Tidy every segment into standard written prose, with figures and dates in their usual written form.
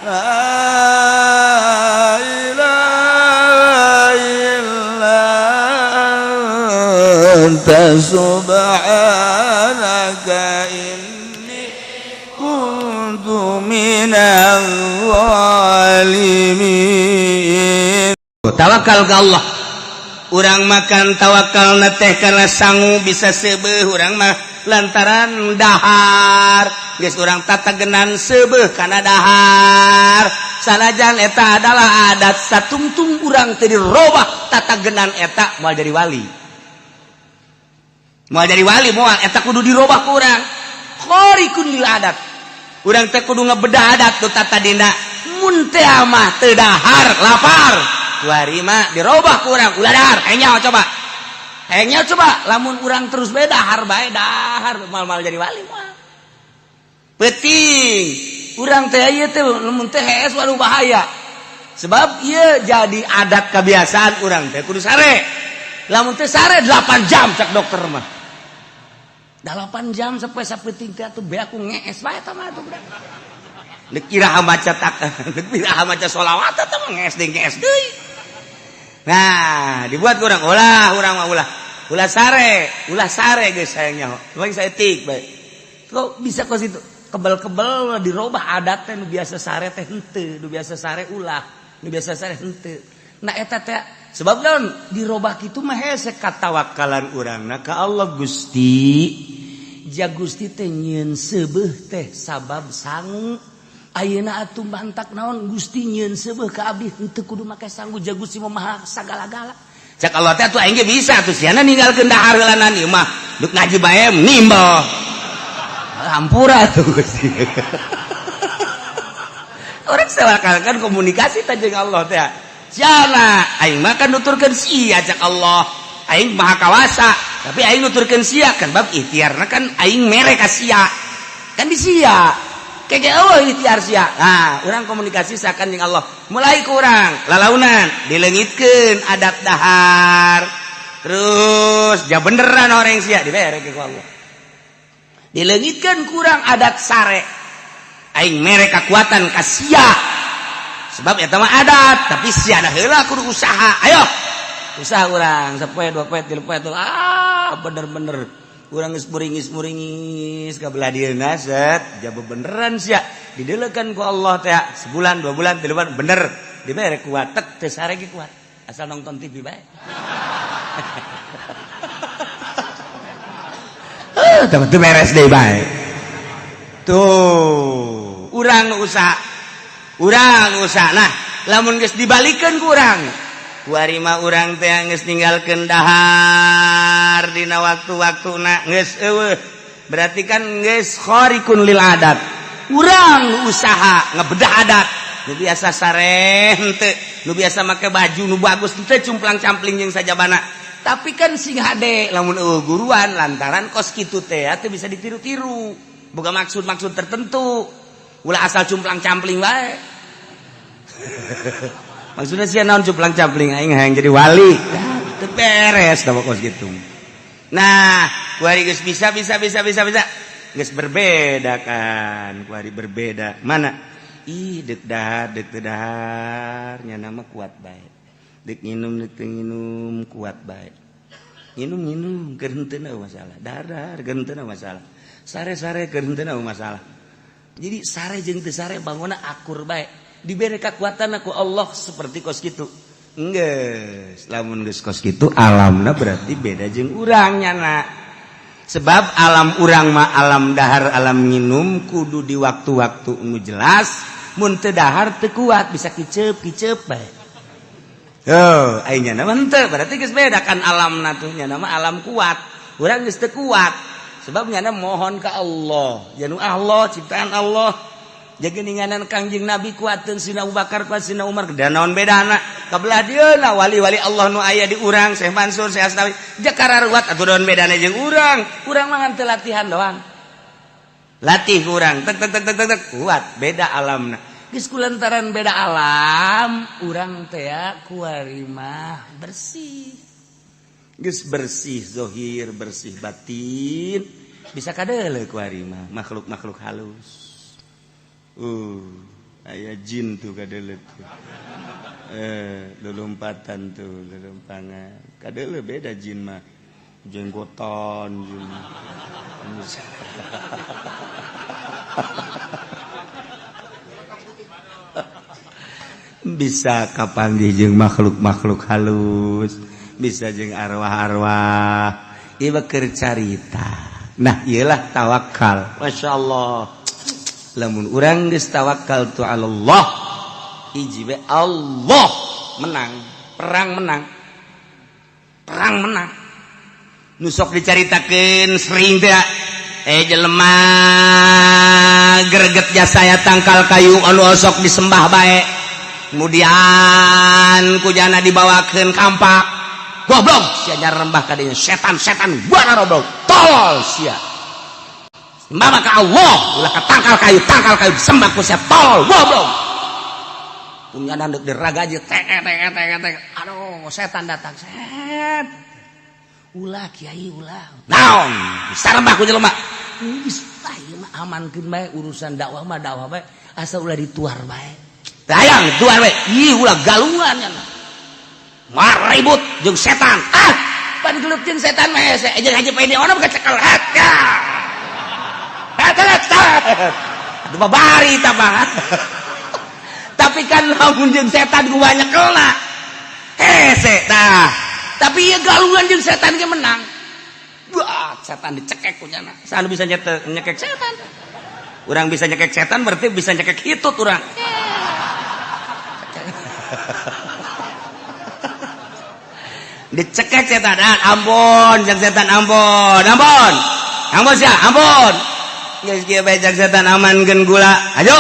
La ilaha illa anta subhanaka inni kuntu minal zalimin. Tawakal ke Allah. Urang makan tawakal teh karena sangu bisa seubeuh, urang mah lantaran dahar. Geus urang tatagenan seubeuh kana dahar. Sanajan eta adalah adat, satungtung urang teu dirobah tatagenan eta moal jadi wali. Moal jadi wali, moal. Eta kudu dirobah ku urang. Khariqun lil adat. Urang teh kudu ngebedah adat nu tatadina. Mun teh mah teu dahar lapar. Kuari mah dirobah ku urang, ulah dahar. Hayang nyaho coba. Hayang nyaho coba, lamun urang terus bae dahar bae dahar, mal-mal jadi wali moal. Penting urang teh ieu teh lamun teh hees, waduh, bahaya. Sebab ieu jadi adat kebiasaan urang teh kudu sare. Lamun teh sare 8 jam cak dokter mah. 8 jam sampai sapeuting teh atuh beak ku ngees bae eta mah atuh budak. Deuk iraha maca tak, deuk iraha maca sholawat eta mah ngees deui, ngees deui. Nah, dibuat kurang ulah, urang mah ulah. Ulah sare, ulah sare geus hayang nyaho. Paling saeutik bae. Kok bisa kos itu? Kebel-kebel dirobah adat teh, nu biasa sare teh henteu, nu biasa sare ulah, nu biasa sare henteu. Nah, eta teh sebab naon dirobah kitu mah hese katawakalan urangna ka Allah. Gusti, ja Gusti teh nyieun seubeuh teh sabab sangu. Ayeuna atuh mantak naon Gusti nyieun seubeuh ka abdi henteu kudu make sangu, ja Gusti mah maha sagala-gala. Cak Allah teh atuh aing ge bisa atuh siana ninggalkeun dahar heulanan ieu mah. Duk ngaji bae nimbel. Hampura tuh Gusti. Orang kan komunikasi teh jeung Allah teh. Siana aing mah kan nuturkeun sia, cak Allah. Aing maha kawasa, tapi aing nuturkeun sia kan bab ikhtiarna kan aing mere ka sia. Kan di sia. Keke eueuh ikhtiar sia. Nah, urang komunikasi sakan jeung Allah. Mulai kurang lalaunan dileungitkeun adat dahar. Terus ja beneran orang sia dibere ku Allah. Dileungitkeun kurang adat sare. Aing mere kekuatan ka sia. Sebab eta mah adat, tapi sia dah heula kudu usaha. Ayo. Usaha urang sapoe, dua poe, tilu poe, ah bener-bener urang geus muringis-muringis ka belah dieuna set, ja beneran sia dideulekeun ku Allah teh sebulan, 2 bulan, 3 bulan, bener dibere kuat tek teu sare ge kuat asal nonton TV bae. Eh, teu beres deui bae. Tuh, urang nu usaha. Urang nu usaha. Nah, lamun geus dibalikeun ku urang. Kuari mah urang teh geus ninggalkeun dahar dina waktu-waktuna geus eueuh. Berarti kan geus khariqun lil adat. Urang nu usaha ngebedah adat. Nu biasa sare henteu, nu biasa make baju nu bagus henteu, cumplang-campling jeung sajabana. Tapi kan sing hade lamun eueuh guruan, lantaran kos kitu teh teu bisa ditiru-tiru. Boga maksud-maksud tertentu. Ulah asal cumplang-campling bae. Maksudnya sih naon cumplang campling, aing hayang jadi wali. Teu beres da kos kitu. Nah, kuari geus bisa bisa bisa bisa bisa. Geus berbeda kan, kuari berbeda. Mana? Ih, deuk dahar, deuk teu dahar, nya nama kuat bae. Deuk nginum, deuk teu nginum, kuat bae. Nginum nginum keur henteu masalah. Dahar dahar keur henteu masalah. Sare sare keur henteu masalah. Jadi sare jeung teu sare bangunna akur bae. Diberi kekuatan ku Allah seperti kos kitu. Geus, lamun geus kos kitu alamna berarti beda jeung urang nyana. Sebab alam urang mah alam dahar, alam nginum kudu di waktu-waktu nu jelas, mun teu dahar teu kuat, bisa kiceup-kiceup bae. Oh, aing nyana mah henteu, berarti geus beda kan alamna tuh, nyana mah alam kuat. Urang geus teu kuat. Sebab nyana mohon ka Allah, janu Allah ciptaan Allah. Jageninganan Kangjeng Nabi kuateun, Sina Abu Bakar kuat, Sina Umar, dan naon bedana kabelah dieuna wali-wali Allah nu aya di urang, Syekh Mansur, Syekh Asnawi, jakara ruat atuh, naon bedana jeung urang? Urang mah ngan teu latihan doang, latih urang tek tek tek tek tek kuat. Beda alamna geus, kulantaran beda alam urang teh kuari mah bersih, geus bersih zohir, bersih batin, bisa kadeuleu kuari mah makhluk-makhluk halus. Aya jin tuh kadeuleu tuh. Lulumpatan tuh, lulumpangan. Kadeuleu beda jin mah. Jenggotan jin. Bisa kapanggih jeung makhluk-makhluk halus, bisa jeung arwah-arwah. Ieu keur carita. Nah, ieulah tawakal. Masya Allah. Lamun urang geus tawakal tu Allah, hiji we Allah menang, perang menang. Perang menang. Nu sok dicaritakeun sering teh jelema greget jasa ya tangkal kayu anu osok disembah bae. Kemudian kujana dibawakeun kampak. Goblok sia nyarembah ka dinya setan-setan buana roblok. Tolol sia. Sembah ka Allah, ulah ka tangkal kayu disembah ku sia tolol goblok. Punya deuk diragaji tek tek tek tek. Aduh, setan datang. Set. Ulah kiai ulah. Naon? Sarembah ku jelema. Geus ah ieu mah amankeun bae urusan dakwah mah dakwah bae asal ulah dituar bae. Hayang tuar we. Ih ulah galungan nya. Maribut jeung setan. Ah, pan gelut jeung setan mah hese. Jeung haji pede ono kecekel. Het. Het het. Aduh babari tah mah. Tapi kan lamun jeung setan ku banyak kelna. Hese tah. Tapi ieu galungan jeung setan ge menang. Wah, setan dicekek ku nyana. Saha bisa nyekek setan? Urang bisa nyekek setan berarti bisa nyekek hitut urang. Dicekek setan, ampun, jak setan ampun, ampun, ampun sia, ampun. Geus kieu bae jak setan amankeun gula. Ayo.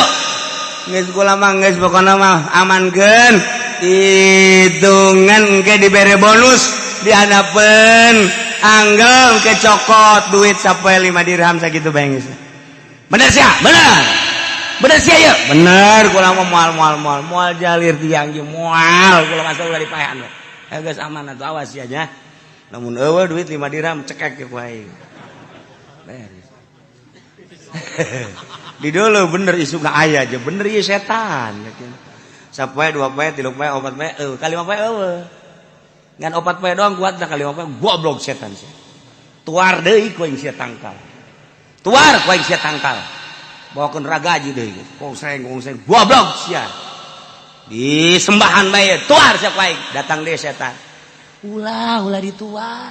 Geus gula mah geus pokona mah amankeun. Hitungan engke dibere bonus dihanapeun anggel kecokot duit sampai 5 dirham sakitu bae geus. Bener sia? Bener. Bener sia ya? Bener kula mah moal moal moal moal jalir tiang ge moal kula masa ulah dipaehan we. Geus aman atuh awas sia nya. Lamun eueuh duit 5 dirham cekek ke ku aing. Beres. Di dulu bener isukna aya aja bener ieu setan. Sapoe 2 poe 3 poe 4 poe eueuh ka 5 poe eueuh. Ngan 4 poe doang kuat da ka 5 poe goblok setan sia. Tuar deui ku aing sia tangkal. Tuar ku aing sia tangkal. Bawakeun ragaji deui. Kongseng kongseng goblok sia. Di sembahan bae tuar sia ku aing datang deui setan. Ulah ulah dituar.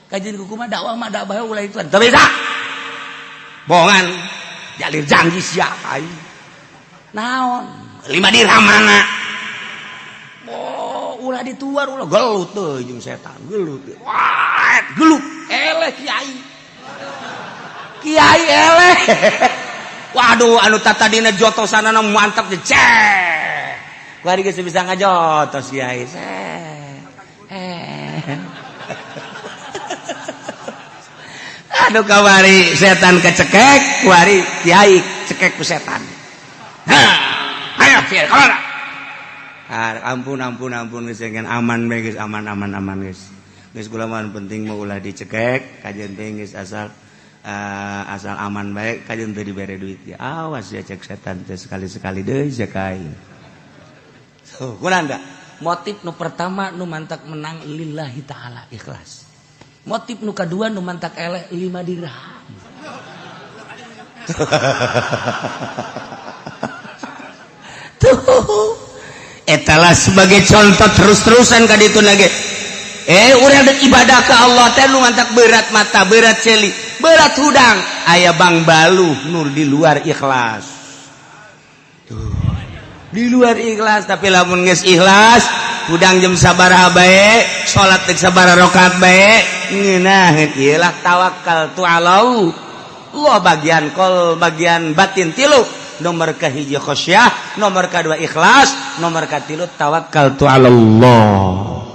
Kajian kuku mah dakwah mah dakwah ulah dituar. Teu bisa. Bohongan jalir janji sia aing. Naon? 5 dirham mana? Oh, ulah dituar ulah gelut teuy jeung setan, gelut. Wah, gelut. Eleh kiai. Kiai eleh. Waduh, anu tatadina jotosanana mantap cek. Kuari geus bisa ngajotos kiai. Aduh kawari setan kecekek, kuari kiai cekek ku setan. Hah, ayo kiai kamana? Ampun ampun ampun geus aman bae geus aman aman aman geus. Geus kula mah penting mah ulah dicekek, kajeun teh geus asal asal aman bae kajeun teu dibere duit ya. Awas ya cek setan teh sekali-sekali deui cek aing. Tuh, kunaon da? Motif nu pertama nu mantak menang lillahi ta'ala ikhlas. Motif nu kadua nu mantak eleh 5 dirham. Tuh. Etalah sebagai contoh terus-terusan ka ditu lagi. Urang deuk ibadah ka Allah teh nu mantak berat mata, berat celi, berat hudang. Aya bang baluh nur di luar ikhlas. Tuh. Di luar ikhlas tapi lamun geus ikhlas hudang jam sabaraha bae, salat deuk sabaraha rakaat bae, ngeunah ieu lah tawakal tu Allah. Allah bagian kol, bagian batin tilu. Nomor kahiji khasyah, nomor kadua ikhlas, nomor katilu tawakal tu Allah.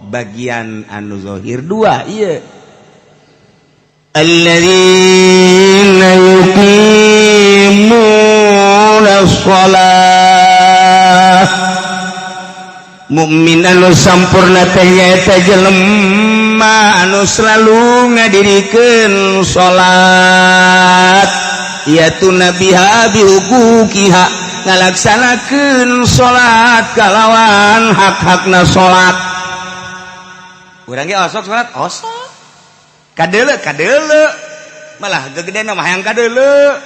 Bagian anu zahir dua ieu. Alladzina yuqimuna shalah. Mukmin anu sampurna teh nyaeta jelema anu selalu ngadirikeun salat. Yaitu nabiha bihuquqiha Ngalaksanakeun salat kalawan hak-hakna salat. Urang ge osok salat, osok kadeuleu, kadeuleu, malah gegedean mah hayang kadeuleu.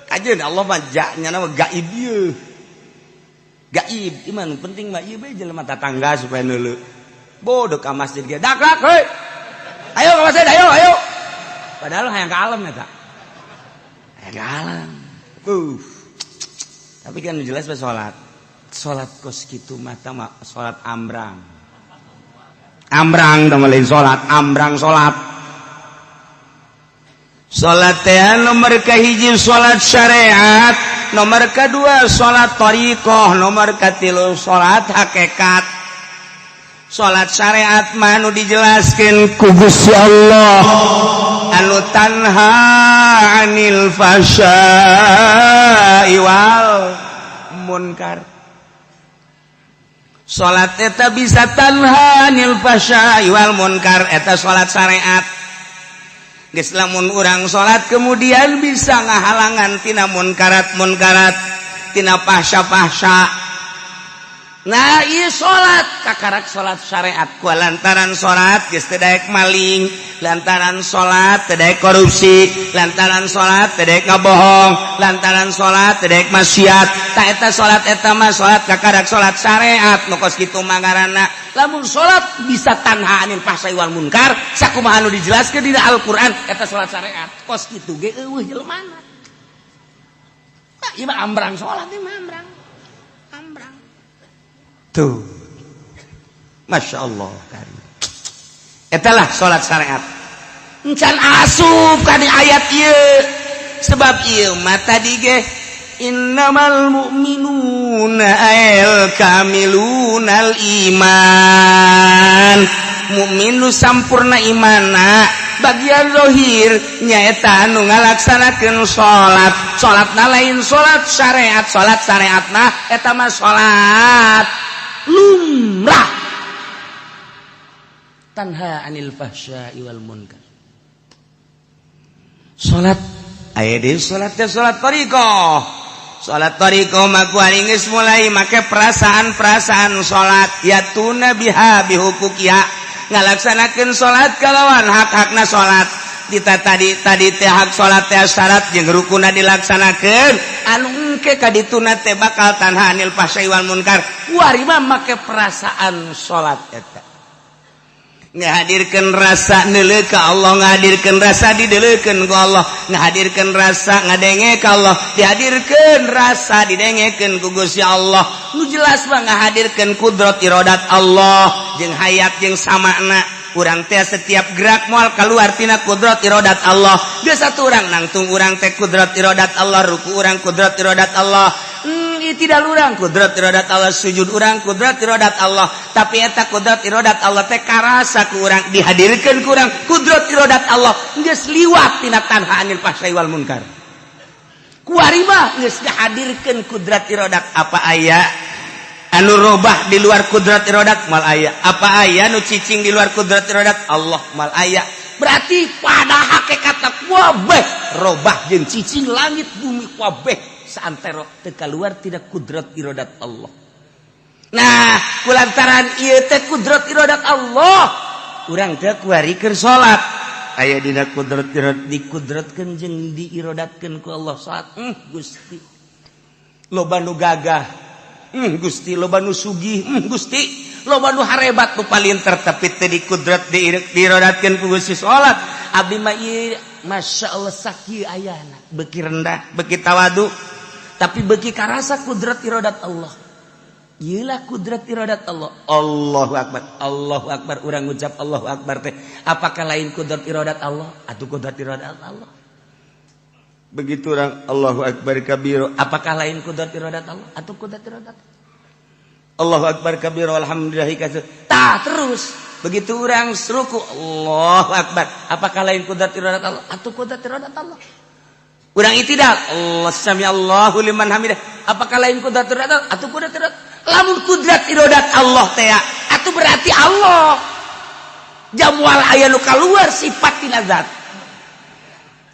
Kajeun Allah mah nya mah gaib ieu, gaib iman. Penting mah ieu bae jelema tatangga supaya neuleu. Bodoh ka masjid ge dak dak, heuy, ayo ke masjid, ayo, ayo, padahal hayang ka alam eta, hayang ka alam. Tapi kan jelas bae salat, salat kos kitu mah mah salat ambrang, ambrang tah, lain salat ambrang. Salat, salat teh nomor kahiji salat syariat, nomor kedua salat thariqah, nomor katilu salat hakikat. Salat syariat mah nu dijelaskeun ku Gusti Allah, anu tanha anil fahsya'i wal munkar. Salat eta bisa tanha anil fahsya'i wal munkar, eta salat syariat. Geus, lamun urang salat kemudian bisa ngahalangan tina munkarat munkarat, tina fahsya-fahsya. Nah, ieu salat kakarak salat syariat. Ku lantaran salat geus teu daek maling, lantaran salat teu daek korupsi, lantaran salat teu daek ngabohong, lantaran salat teu daek maksiat. Tah, eta salat, eta mah salat kakarak salat syariat. Nu kos kitu mah ngaranna lamun salat bisa tanha anil fahsai wal munkar sakumaha anu dijelaskeun dina Al-Qur'an, eta salat syariat. Kos kitu ge euweuh jelemana. Nah, ieu mah ambrang salat, ieu mah ambrang, ambrang tuh. Masya Allah karim. Etalah salat syariat encan asup ka di ayat ieu, sebab ieu mah tadi ge innamal mu'minuna al kamilunal iman, mukmin nu sampurna imana bagian zohir nyaeta anu ngalaksanakeun salat. Salatna lain salat syariat, salat syariatna eta mah salat lumrah, tanha anil fahsya'i wal munkar. Salat aya deui, salat teh salat thariqah. Salat thariqah mah ku geus mulai make perasaan-perasaan salat, yatuna biha bihuquqiha, ngalaksanakeun salat kalawan hak-hakna salat. Dita tadi, tadi teh hak salat teh syarat jeung rukuna dilaksanakeun, anu engke ka dituna teh bakal tanha anil fahsya'i wal munkar. Kuari mah make perasaan salat eta, ngahadirkeun rasa neuleu ka Allah, ngahadirkeun rasa dideuleukeun ku Allah, ngahadirkeun rasa ngadenge ka Allah, dihadirkeun rasa didengekeun ku Gusti Allah. Nu jelas mah ngahadirkeun kudrat iradat Allah jeung hayat jeung samakna. Urang teh setiap gerak moal keluar tina kudrat iradat Allah. Biasa satu urang nangtung, urang teh kudrat iradat Allah, ruku urang kudrat iradat Allah, tidak urang kudrat iradat Allah, sujud urang kudrat iradat Allah. Tapi eta kudrat iradat Allah teh karasa ku urang, dihadirkeun ku urang kudrat iradat Allah, geus liwat tina tanha anil fahsai wal munkar. Kuari mah geus dihadirkeun kudrat iradat. Apa aya anu robah di luar kudrat iradat? Mal aya. Apa aya nu cicing di luar kudrat iradat Allah? Mal aya. Berarti pada hakikatna kabeh robah jeung cicing, langit bumi kabeh saantero teu keluar tina kudrat iradat Allah. Nah, kulantaran ieu teh kudrat iradat Allah, urang teh kuari keur salat aya dina kudrat iradat, dikudratkeun jeung diiradatkeun ku Allah salat. Gusti, loba nu gagah, Gusti, loba nu sugih, Gusti, loba nu harebat, nu palinter, tapi teu dikudrat diiradatkeun ku Gusti salat. Abdi mah ieu, Masya Allah, sakieu ayana, beuki rendah, beuki tawadu, tapi beuki karasa kudrat iradat Allah. Iyalah kudrat iradat Allah. Allahu akbar, Allahu akbar. Urang ngucap Allahu akbar teh apakah lain kudrat iradat Allah? Atau kudrat iradat Allah? Begitu orang Allahu akbar kabiro, apakah lain kudrat iradat Allah? Atau kudrat iradat Allahu akbar kabiro, alhamdulillah kasir. Tah, terus begitu orang ruku, Allahu akbar, apakah lain kudrat iradat Allah? Atau kudrat iradat Allah? Urang itidal, Allah sami Allahu liman hamidah, apakah lain kudrat iradat Allah? Atau kudrat iradat? Lamun kudrat iradat Allah teh atau berarti Allah jamual aya nu keluar sifat tina zat.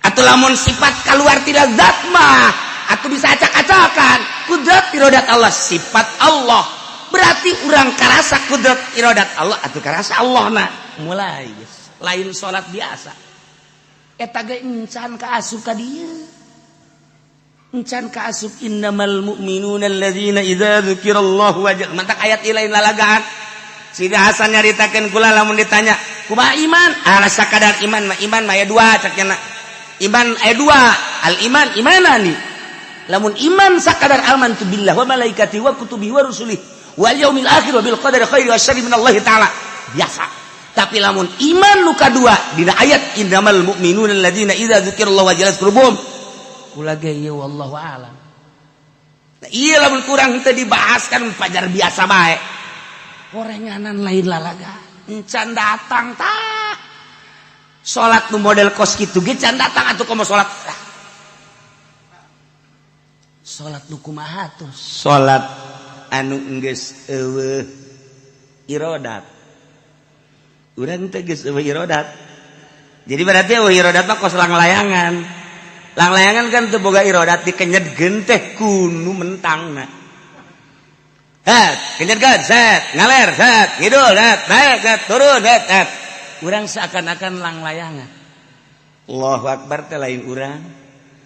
Atau lamun sifat keluar tina zat mah atau bisa acak-acakan. Kudrat irodat Allah sifat Allah, berarti urang karasa kudrat irodat Allah atau karasa Allah. Nah, mulai guys, lain salat biasa. Eta ge encan ka asup ka dieu, encan ka asup innamal mu'minuna alladzina idza dzukirallahu wajah. Mantak ayat lain lalagaan. Sida Hasan nyaritakeun kula, lamun ditanya kumaha iman, ala sakadar iman mah, iman mah aya dua, cak nya. Iman aya dua, al iman imanani. Lamun iman sakadar amantu billah wa malaikati wa kutubi wa rusulih wal yaumil akhir wa bil qadari khairi wa syarri minallahi ta'ala, biasa. Tapi lamun iman nu kadua dina ayat innamal mu'minuna alladzina idza dzukirallahu wajilat qulubuhum, kula ge ieu wallahu alam. Nah, iya, lamun kurang teu dibahas kan pajar biasa bae, gorenganan, lain lalaga. Encan datang tah salat nu model kos kitu ge can datang atuh. Komo salat, salat nu kumaha tuh? Salat anu geus euweuh irodat. Urang teh geus euweuh irodat, jadi berarti euweuh irodat mah kos langlayangan. Langlayangan kan teu boga irodat, dikenyetkeun teh kunu mentangna. Het, kenyetkeun, set, ngaler, set, ngidul, set, naik, set, turun, set, set. Urang seakan-akan langlayangan. Allahu Akbar teh lain urang.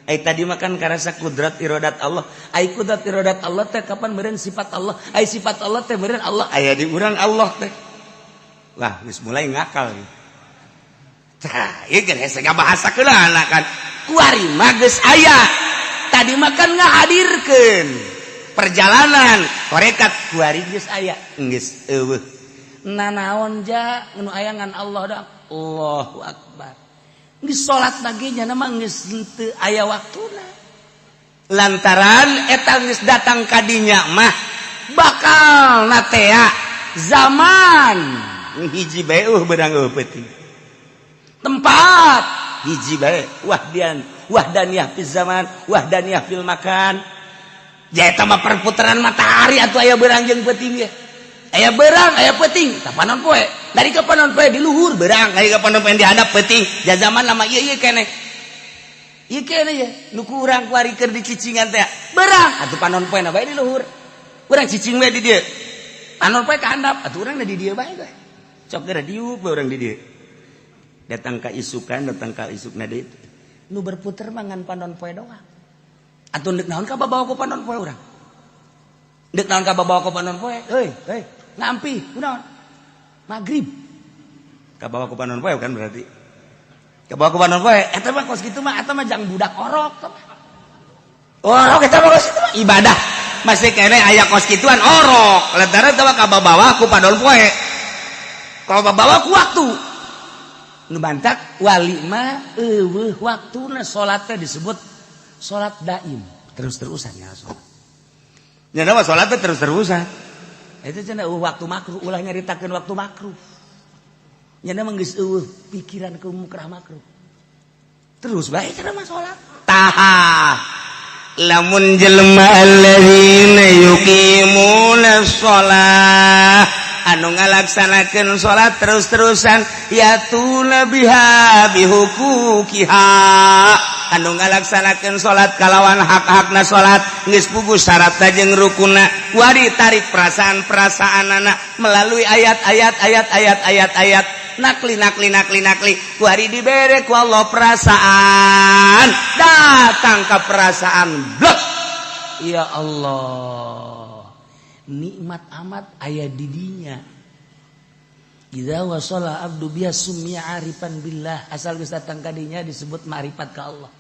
Ai tadi makan karasa kudrat irodat Allah. Ai kudrat irodat Allah teh kapan meureun sifat Allah. Ai sifat Allah teh meureun Allah aya di urang Allah teh. Wah, geus mulai ngakal. Tah, ieu geus hese ngabahasakeun kan. Kuari mah geus aya. Tadi makan ngahadirkeun perjalanan torekat, kuari geus aya, geus euweuh nanaon ja nu aya ngan Allah dah. Allahu akbar. Geus salat lagi nya mah geus henteu aya waktuna, lantaran eta geus datang kadinya mah bakal natea zaman hiji bae uh beurang eueuh peuting, tempat hiji bae, wahdian wahdaniyah fil zaman, wahdaniyah fil makan. Ja eta mah perputaran matahari atuh, aya beurang jeung peuting ge. Aya beurang, aya peuting, tah panon poe. Dari ke panon poe di luhur beurang, dari ke panon poe di handap peuting. Ja zaman lama ieu ieu keneh. Ieu keneh ye, nu ku urang kuari keur dicicingan teh. Beurang atuh panon poe na bae di luhur. Urang cicing we di dieu. Panon poe ka handap, atuh urang di dieu bae we. Cok geura diuk we urang di dieu. Datang ka isukan, datang ka isukna deui. Nu berputer mah ngan panon poe doang. Atuh deuk naon ka babawa ku panon poe urang? Deuk naon ka babawa ku panon poe? Heuy, heuy, ngampi, kunaon? Magrib. Kabawa ku panon poe kan berarti. Kabawa ku panon poe, eta mah kos kitu mah, eta mah jang budak orok. Orok eta mah kos kitu mah ibadah. Masih kene aya kos kituan orok. Lantaran eta mah kabawa ku panon poe. Kalau bawa ku waktu. Nu bantak wali mah euweuh waktuna, salat teh disebut salat daim, terus-terusan ya salat. Nya mah salat teh terus-terusan. Itu cenah euweuh waktu makruh, ulah nyaritakeun waktu makruh. Nya mah geus euweuh pikiran ke mukrah makruh. Terus bae cenah mah salat. Tah, lamun jelema alladzina yuqimuna shalah, anu ngalaksanakeun salat terus-terusan, yatuna biha bihuquqiha, anu ngalaksanakeun salat kalawan hak-hakna salat, geus puguh syaratna jeung rukunna, wari tarik perasaan-perasaan anak melalui ayat-ayat, ayat-ayat, ayat-ayat nakli, nakli, nakli, nakli, kuari dibere ku Allah perasaan, datang ke perasaan blok, ya Allah, nikmat amat aya didinya. Idza wasala abdu biha summiya arifan billah, asal geus datang kadinya disebut ma'rifat ka Allah.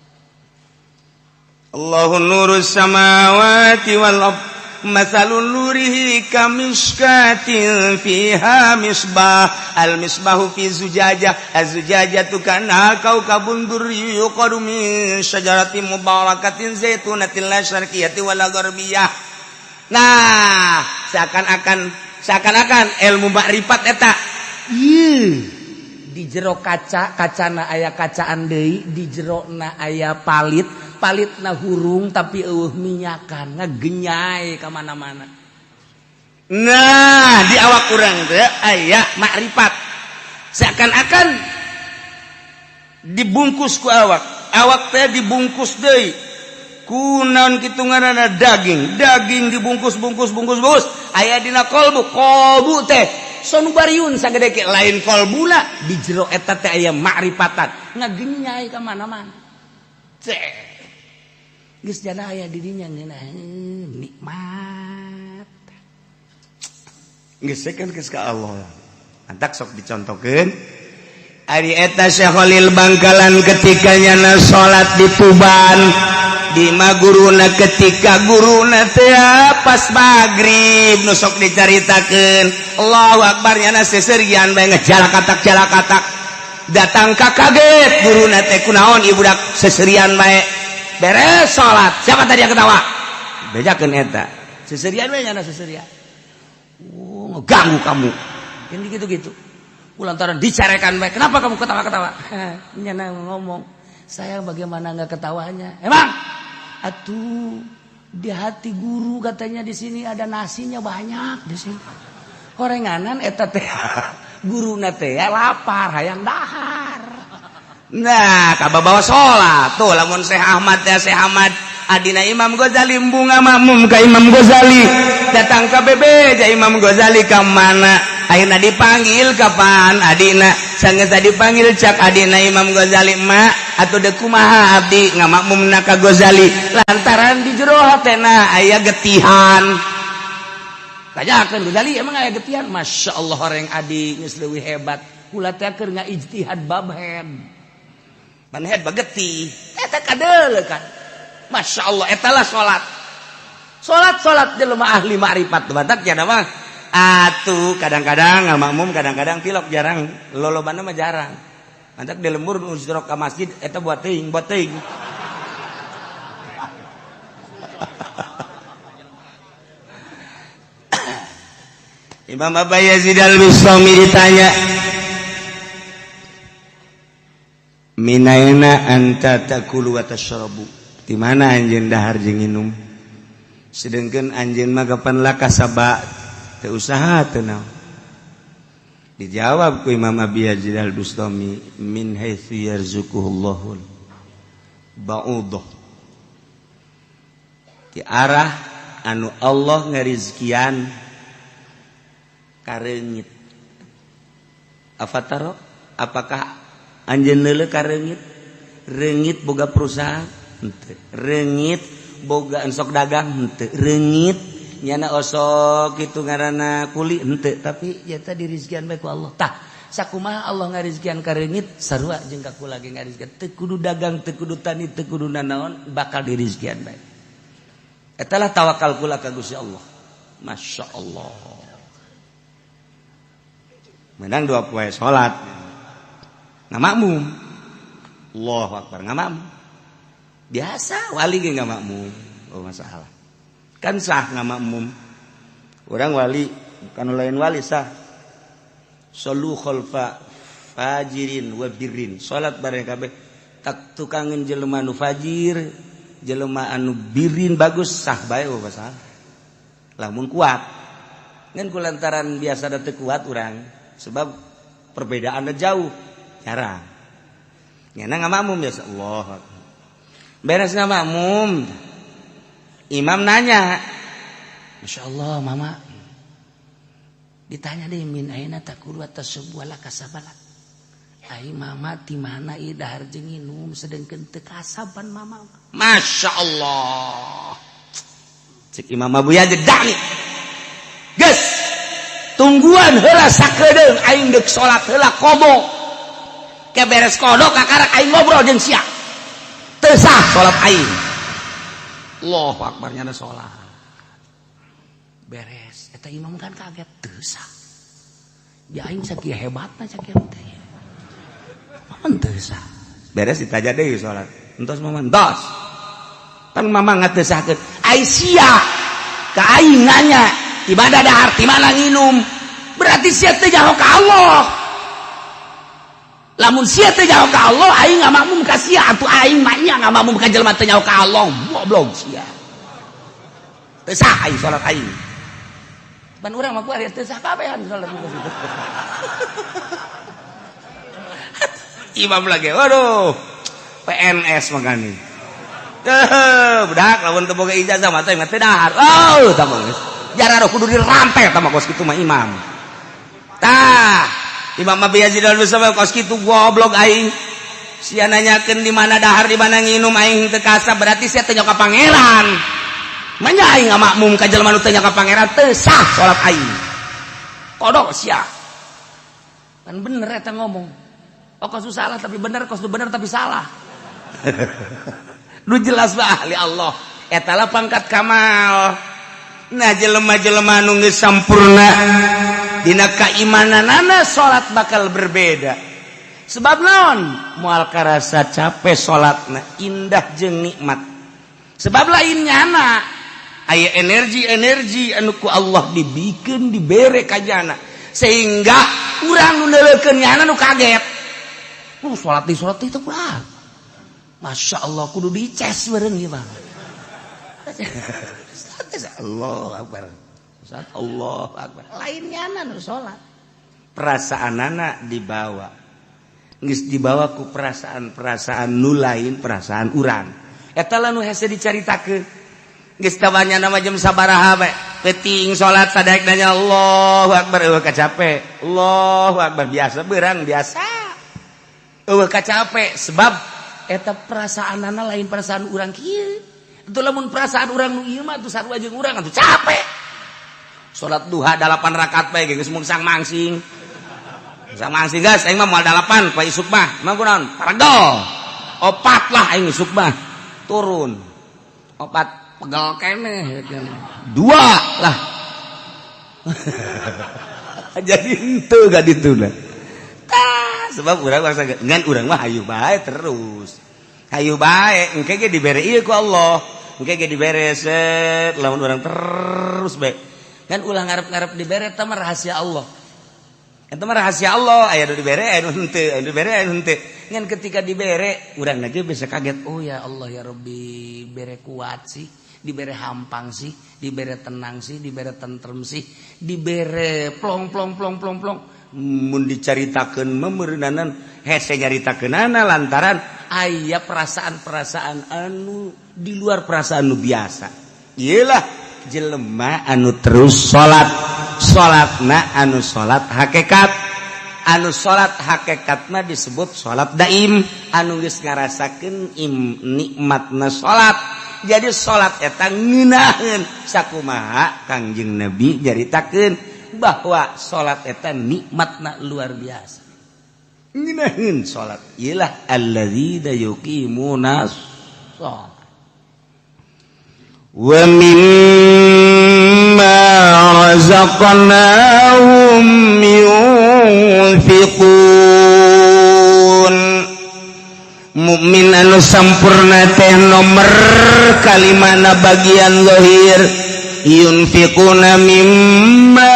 Allahu nurus samawati wal ard, matsalun nurihi kamishkatin fiha misbah, al misbahu fi zujajah, az-zujajatu kana kaukabun durri yuqadu min syajaratin mubarakatin zaitunatin la syarqiyatin wala gharbiyah. Nah, seakan-akan ilmu makrifat eta ieu di jero kaca, kacana aya kacaan deui, di jerona aya palit, palitna hurung tapi euweuh minyakan, ngagenyai ka mana-mana. Nah, di awak urang teh aya makrifat, seakan-akan dibungkus ku awak, awak teh dibungkus deui. Kunaon kitu ngaranna daging, daging dibungkus-bungkus bungkus-bungkus aya dina kolbu, kolbu teh sonubariun sagede ke lain kolbuna di jero eta teh aya makrifatan ngagenyai ka mana-mana. Cek. Geus jana aya di dinya ngeunah nikmat. Geus kan geus ka Allah. Antak sok dicontohkeun. Ari eta Syekh Khalil Bangkalan ketika nyana salat di Tuban di maguruna ketika guruna teh pas magrib nu sok dicaritakeun Allahu akbar nyana seserian bae ngejalakatak-jalakatak datang ka kaget guruna teh kunaon ieu budak seserian bae beres salat siapa tadi yang ketawa bejakeun eta seserian bae nyana seserian oh ngeganggu kamu kan gitu-gitu lantaran dicarekan bae kenapa kamu ketawa-ketawa nyana ngomong saya bagaimana nggak ketawanya emang atuh di hati guru katanya di sini ada nasinya banyak di sini horenganan eta teh guruna teh lapar hayang dahar nah kababawa salat tuh lamun Syekh Ahmad teh Syekh Ahmad adina Imam Ghazali bunga makmum ka Imam Ghazali datang ka bebeja Imam Ghazali ka mana akhirna dipanggil kapan adina sanggeus dipanggil cak adina Imam Ghazali mak atuh deuk kumaha abdi ngamakmumna ka Ghazali lantaran di jero hatena aya getihan tanyakeun Ghazali emang aya getihan Masya Allah horeng adi geus leuwih hebat kula teh keur ngaijtihad bab head ban head bagetih eta kadeuleu kan Masya Allah eta lah salat salat salat jelema ahli makrifat batak nya mah atuh kadang-kadang ngamakmum kadang-kadang tilok jarang lolobana mah jarang mantak di lembur nu ka masjid eta buat teuing buat teuing Imam Abu Yazid Al-Bustami ditanya minaina anta takulu wa tashrabu di mana anjeun dahar jeung nginum sedengkeun anjeun mah kapan lakasaba teu usaha teu naon dijawab ku Imam Abi Yazid Al-Bustami min haitsu yarzuquhullahu ba'udah di arah anu Allah ngarizkian kareungit afataro apakah anjeun leuleuh kareungit reungit boga perusahaan henteu reungit boga ensok dagang henteu reungit nyana osok kitu ngaranna kuli henteu tapi ya tadi rizkian bae ku Allah tah sakumaha Allah ngarizkian ka reungit sarua jeung ka kula ge ngarizkian teu kudu dagang teu kudu tani teu kudu nanaon bakal dirizkian bae eta lah tawakal kula ka Gusti Allah Masya Allah menang dua poe salat ngamakmum Allahu akbar ngamakmum biasa wali ge ngamakmum oh masalah kan sah ngamakmum orang wali bukan lain wali sah solu khalfa fajirin wa birrin salat bareng kabeh tak tukangin jelema nu fajir jelema anu birin bagus sah bae oh masalah lamun kuat ngan kulantaran biasa da teu kuat urang sebab perbedaannya jauh jarang nyana ngamakmum biasa Allah beres ngamakmum imam nanya Masya Allah mama ditanya deh min aina takulu atas sebuah lakasabalak ai mama di mana ieu dahar jeung nginum sedengkeun teu kasaban mama Masya Allah cek Imam Abu Yazid dani geus tungguan heula sakedeung aing deuk salat heula qada ke beres qada kakarak aing ngobrol jeung sia teu sah salat aing Allahu akbar nyana salat beres eta imam kan kaget teu sah di aing sakieu hebatna sakieu teh maman teu sah beres ditaja deui salat entos maman entos pan mama ngatesahkeun ai sia ka aing nanya di mana dahar di mana nginum berarti sia teh nyaho ka Allah lamun sia teh nyaho ka Allah aing ngamakmum ka sia atuh aing mah nya ngamakmum ka jelema teh nyaho ka Allah goblok sia teu sah aing salat aing pan urang mah kuari teu sah kabehan salat situ imam lagi waduh PNS makanya Teh budak lamun teu boga ijazah mah teh teu dahar. Oh, tah mah geus. Jararo kudu dirampe tah mah kos kitu mah imam. Tah, Imam Abi Yazid Al-Bustami kos kitu goblok aing. Sia nanyakeun di mana dahar, di mana nginum, aing teu kasa, berarti sia teu ka pangeran. Manya aing ngamakmum ka jelema nu teu ka pangeran, teu sah salat aing. Kodok sia. Kan bener eta ngomong. Oh, kos salah tapi bener, kos bener tapi salah. Nu jelas mah ahli Allah. Eta lah pangkat kamal. Nah, jelema-jelema nu geus sampurna dina kaimananana, salat bakal berbeda. Sebab naon? Moal karasa capek salatna, indah jeung nikmat. Sebab lain nyana aya energi-energi anu ku Allah dibikeun, dibere ka jana sehingga urang nu neuleukeun nyana nu kaget. Salat di salat itu kurang. Masya Allah, kudu dices bareng ieu mah. Allah Akbar. Saat Allah Akbar. Lain nyana nu salat. Perasaanana dibawa. Geus dibawa ku perasaan-perasaan nu lain perasaan urang. Eta lah nu hese dicaritakeun. Geus tabanya nama jam sabaraha bae. Peuting salat sadaek nanya Allahu Akbar, eueuh kacape. Allahu Akbar, biasa beurang biasa. Eueuh kacape sebab eta perasaanana lain perasaan urang kieu. Itu lamun perasaan urang nu ieu mah atuh sarua jeung urang atuh capek. Salat duha 8 rakaat bae geus mungsang mangsing. Mungsang mangsing geus aing mah moal 8 poe isuk mah. Mah kunaon? Paregel. Opat lah aing isuk mah. Turun. Opat pegel keneh. Dua lah. Jadi henteu gak dituna. Tah, sebab urang bangsa ngan urang mah hayu bae terus. Hayu bae engke ge dibere ieu ku Allah. Engke ge dibere set lamun urang terus bae. Kan ulah ngarep-ngarep dibere, eta mah rahasia Allah. Eta mah rahasia Allah, aya nu dibere, aya nu henteu, aya nu dibere, aya nu henteu. Ngan ketika dibere, urang aja bisa kaget. Oh ya Allah ya Rabbi, bere kuat sih, dibere hampang sih, dibere tenang sih, dibere tentrem sih, dibere plong plong plong plong plong. Mun dicaritakeun mah meureunanan hese nyaritakeunana lantaran aya perasaan-perasaan anu di luar perasaan nu biasa. Iyalah jelema anu terus salat, salatna anu salat hakikat, anu salat hakikat mah disebut salat daim, anu geus ngarasakeun nikmatna salat. Jadi salat eta ngeunaheun sakumaha Kangjeng Nabi nyaritakeun bahwa salat eta nikmatna luar biasa. Ngeunaheun salat iyalah alladzina yuqimuna shalat wa mimma razaqnahum yunfiqun. Mukmin anu sampurna teh nomor kalimana bagian zahir, yunfiquna mimma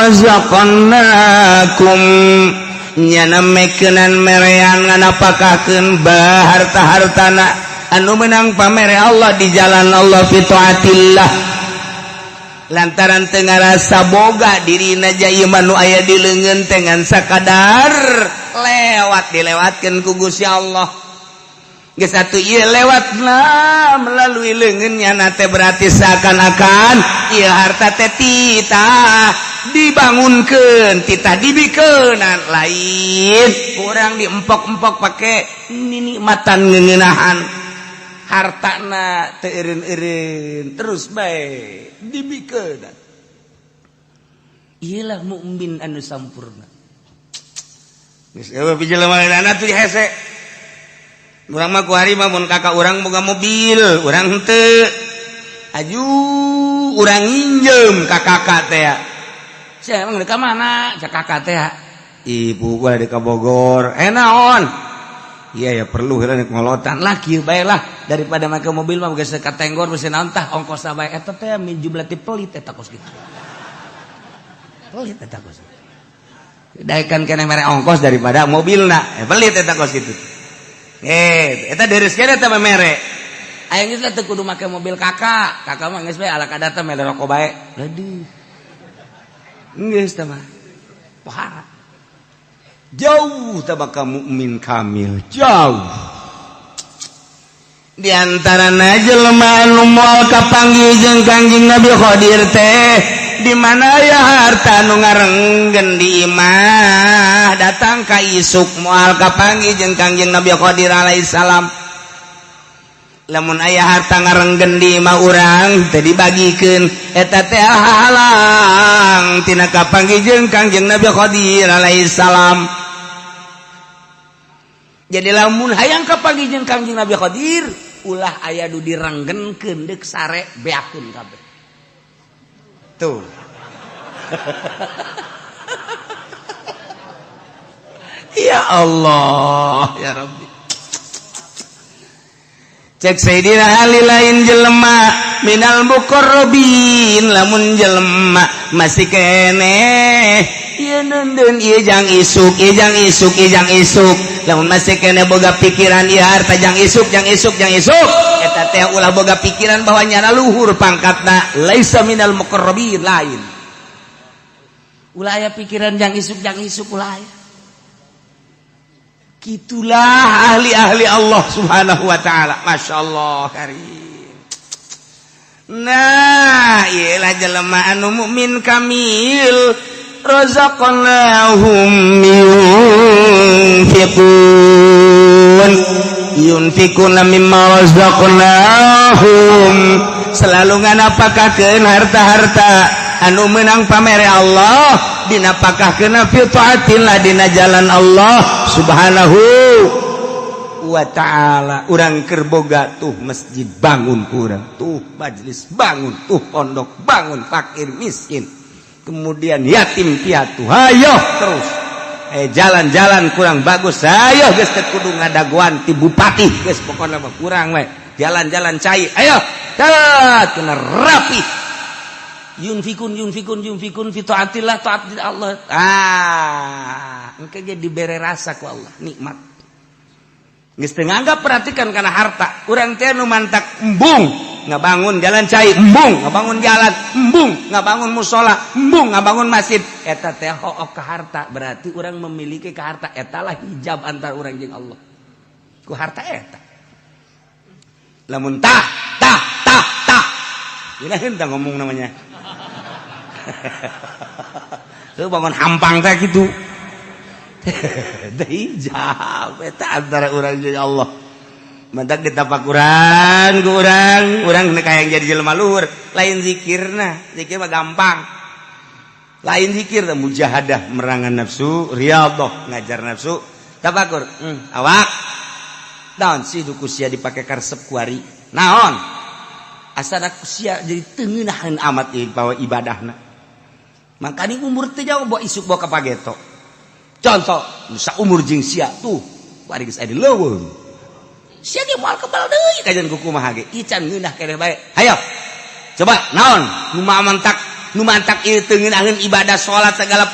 razaqnakum, nyana mekeunan merean nganapakakeun harta-hartana anu menang pamere Allah di jalan Allah, fi taatillah, lantaran teu ngarasa boga dirina ieu mah, nu aya di leungeun teh ngan sakadar lewat, dilewatkeun ku Gusti Allah. Geus atuh ieu lewatna melalui leungeunnya teh berarti seakan-akan ieu harta teh titah dibangunkeun, titah dibikeunan, lain kurang diempok-empok pake nikmatan ngeuneunahan hartana teu eureun-eureun, terus bae dibikeunan. Iyalah mukmin anu sampurna. Geus eueuh jelema tuh hese. Urang mah kuari mah mun kakak urang boga mobil, urang henteu. Aju urang nginjem ka kakak teh. Sia emang ka mana? Cak kakak teh. Ibu gua di ka Bogor. Eh, naon? Iya ya, perlu heula ngolotan lah, kieu bae lah, daripada make mobil mah geus ka tenggor geus naon tah ongkos bae eta teh min jumlah ti pelit eta kos kitu. Pelit eta kos. Daekan keneh mere ongkos daripada mobilna. Eh, pelit eta kos kitu. Eh, eta deres kene eta mere. Aya geus teu kudu make mobil kakak. Kakak mah geus bae ala kadar teh mere rokok bae. Aduh. Geus teh mah. Pohara. Jauh teh bakal mukmin kamil, jauh. Di antarana jelema anu moal kapanggih jeung Kangjeng Nabi Khadir teh di mana aya harta nu ngarenggen di imah datang ka isuk moal kapanggih jeung Kangjeng Nabi Khadir alaihi salam. Lamun aya harta ngarenggen di imah urang teu dibagikeun eta teh halang tina kapanggih jeung Kangjeng Nabi Khadir alaihi salam. Jadi lamun hayang kapanggih jeung Kangjeng Nabi Khadir ulah aya nu direnggenkeun deuk sare beakeun kabeh. Tuh. Ya Allah, ya Rabbi. Cek Sayyidina Ali lain jelema minal muqarrabin lamun jelema masih keneh ieu neundeun ieu jang isuk ieu jang isuk ieu jang isuk lamun masih keneh boga pikiran ieu harta jang isuk jang isuk jang isuk eta teh ulah boga pikiran bahwa nyana luhur pangkatna laisa minal muqarrabin lain ulah aya pikiran jang isuk ulah aya. Gitulah ahli-ahli Allah Subhanahu wa ta'ala. Masya Allah karim. Nah, iyalah jelema anu mukmin kamil razaqnahum yunfiqun yunfiquna mimma razaqnahum selalu nganapakakeun harta-harta anu menang pamere Allah dinapakahkeun fi taatillah dina jalan Allah Subhanahu wa ta'ala. Urang keur boga tuh masjid bangun kurang, tuh majelis bangun, tuh pondok bangun, fakir miskin, kemudian yatim piatu, hayo terus jalan-jalan kurang bagus, ayo geus teu kudu ngadaguan ti bupati, geus pokona mah kurang we, jalan-jalan cai, ayo kena rapi. Yunfikun yunfikun yunfikun fi taatillah taat Allah. Ah, engke ge dibere rasa ku Allah nikmat. Geus teu nganggap perhatikan kana harta. Urang teh nu mantak embung ngabangun jalan cai, embung ngabangun jalan, embung ngabangun musola, embung ngabangun masjid. Eta teh hook ka harta, berarti urang memiliki ka harta. Eta lah hijab antara urang jeung Allah. Ku harta eta. Lamun tah tah tah tah. Ini henteu ngomong namanya. Lu bangun hampang teh gitu. Hijab eta antara urang jeung Allah. Mantak ditapakuran ku urang, urang hayang jadi jelema luhur, lain zikirna, zikir mah gampang. Lain zikir teh mujahadah merangan nafsu, riyadhah ngajar nafsu, tafakur. Awak. Naon sih du ku sia dipake karesep kuari? Naon? Asana ku sia jadi teu ngeunaheun amat ieu bawa ibadahna. Makanya umur teh jauh bawa isuk bawa ka pageto. Contoh, saumur jeung sia tuh, kuari geus aya di leuweung. Sia ge moal kebal deui kajian ku kumaha ge. Ican ngeunah keneh bae. Hayo. Coba naon nu mantak ieu teu ngeunaheun ibadah salat segala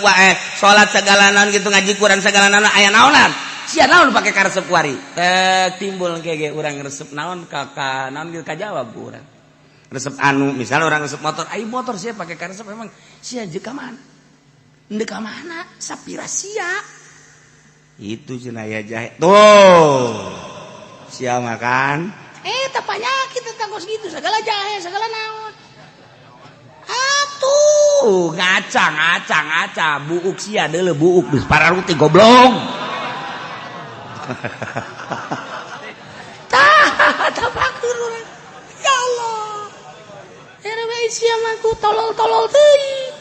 salat segala naon gitu ngaji Quran segala naon aya naonan. Sia naon pake karesep kuari. Teh timbul engke ge urang resep naon ka naon ge kajawab ku urang. Resep anu misalnya orang resep motor, ayo motor sia pake karesep emang sia jeung ka mana? Ndek ka mana? Sapira sia. Itu cenah aya jahe. Tuh. Sia makan. Tah penyakit tentang kos gitu segala jahe, segala naon. Atuh, ngaca ngaca ngaca buuk sia deuleu buuk geus pararuti goblok. Tah, tapakur urang. Ya Allah. Era bae sia mah ku tolol-tolol teuing.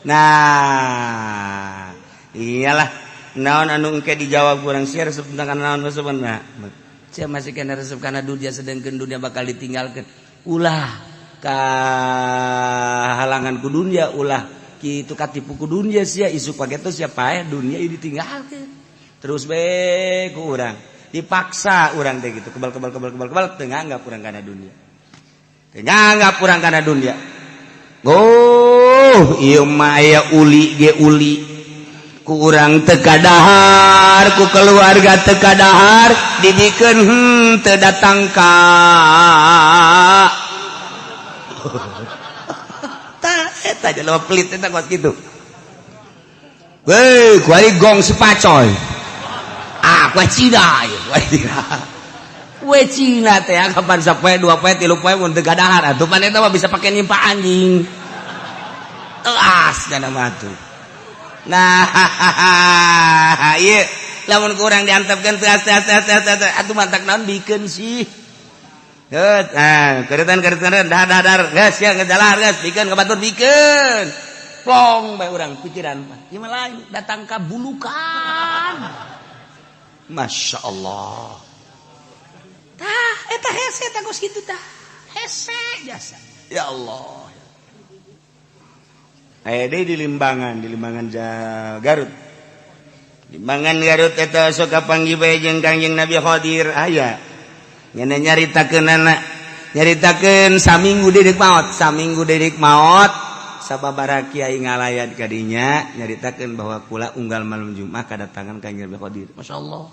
Nah, iyalah naon anu engke dijawab kurang sia resep tentang naon resepna. Sia masih kena resep kana dunia sedangkan dunia bakal ditinggalkan. Ulah ka halangan ku dunia, ulah kitu katipu ku dunia sia isuk pageto sia paeh dunia ieu ditinggalkeun. Terus be ku urang dipaksa urang teh gitu kebal kebal kebal kebal kebal teu nganggap urang kana dunia. Teu nganggap urang kana dunia. Oh, ieu mah aya uli ge uli. Ku urang teu kadahar, ku keluarga teu kadahar, dibikeun teu datang ka. Tah eta jelema pelit eta kos kitu. Weh, kuari gong sepacoy. Ah, kuari Cina ieu, kuari Cina. Kue Cina teh kapan sapoe, 2 poe, 3 poe mun teu gadahar atuh pan eta mah bisa pake nyimpa anjing. Teas dana mah tuh. Nah, ieu lamun kurang diantepkeun teas teas teas teas atuh mantak naon bikeun sih. Geus, nah, keretan keretan dah dah dar, geus ya ngejalar geus bikeun ka batur bikeun. Plong bae urang pikiran mah. Ieu mah lain datang ka bulukan. Masya Allah. Tah, eta hese tah geus kitu tah. Hese jasa. Ya Allah. Aya deui di Limbangan Garut. Limbangan Garut eta sok kapanggih bae jeung Kangjeng Nabi Khadir aya. Nyana nyaritakeunana, nyaritakeun saminggu deui maot, saminggu deui maot sababaraha kiai ngalayat ka dinya nyaritakeun bahwa kula unggal malam Jumat kadatangan Kangjeng Nabi Khadir. Masyaallah.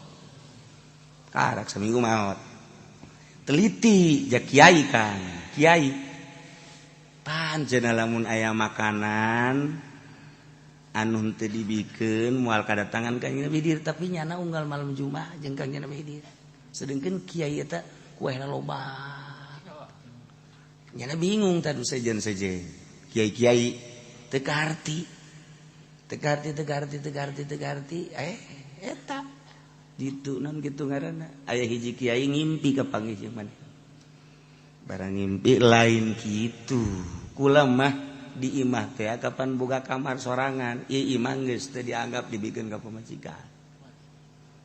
Karak saminggu maot. Teliti ja kiai kan, kiai. Pancen lamun aya makanan anu henteu dibikeun moal kadatangan Kangjeng Nabi Khidir, tapi nyana unggal malam Jumat jeung Kangjeng Nabi Khidir. Sedengkeun kiai eta kuehna loba. Nyana bingung tadu sejen-sejen. Kiai-kiai teu kaharti. Teu kaharti, teu kaharti, teu kaharti, teu kaharti. Eta ditu naon kitu ngaranna. Aya hiji kiai ngimpi ka panggih jeung maneh. Barang ngimpi lain kitu. Kula mah di imah teh kapan boga kamar sorangan, ieu imah geus teu dianggap dibikeun ka pamajikan.